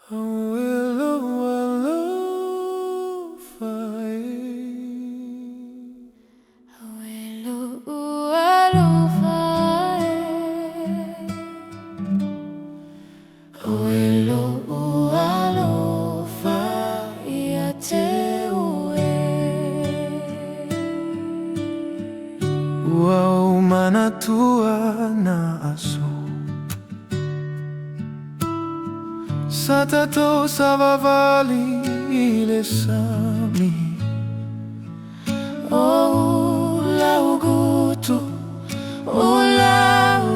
Awelo alofa e. Awelo alofa e. Awelo alofa ia te oe. Ua ou manatua nā aso sa tatou savavali i le sami. O lau gutu, o lau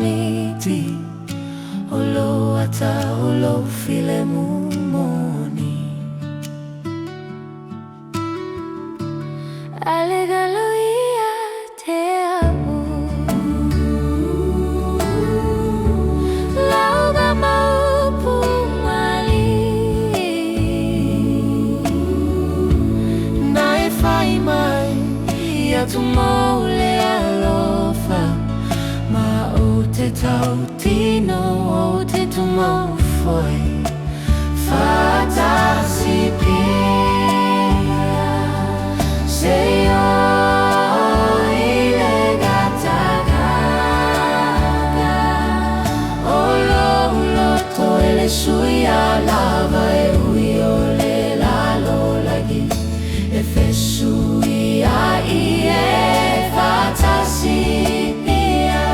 miti, o lou ata, o lou filemu moni. A le galo ia te au, Lauga ma upu malie. Na e fai mai Ia tumau le alofa, ma ou te tautino, ou te tumau foi. Fa'atasi pea, seia oo i le gatagaga. O lou loto e le suia lava, e ui o le lalolagi e fesuia'i e fa'atasi pea.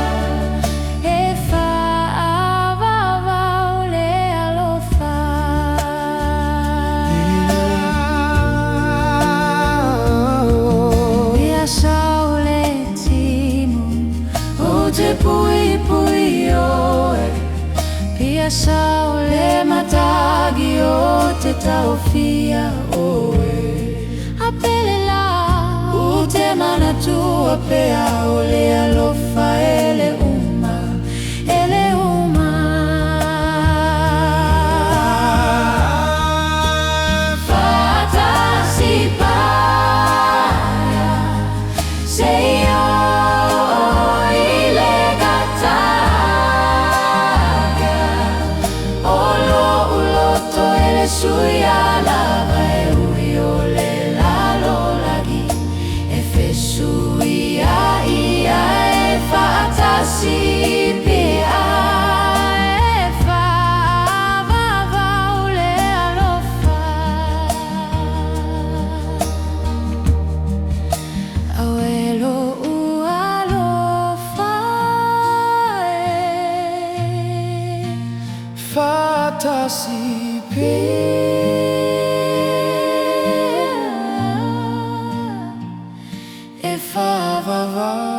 E fa'avavau le alofa. Ia sao le timu, Ou te puipui oe. Pia sao le matagi, ou te taofia oe. A pele lā, Ou te manatua pea o le alofa e le uma. E le uma. Fa'atasi pea, seia oo i le gatagaga. O lou loto e le suia lava, e ui o le lalolagi e fesuia'i ae fa'atasi pea. E fa'avavau le alofa. Awelo alofa e. Fa'atasi pea, E fa'avavau.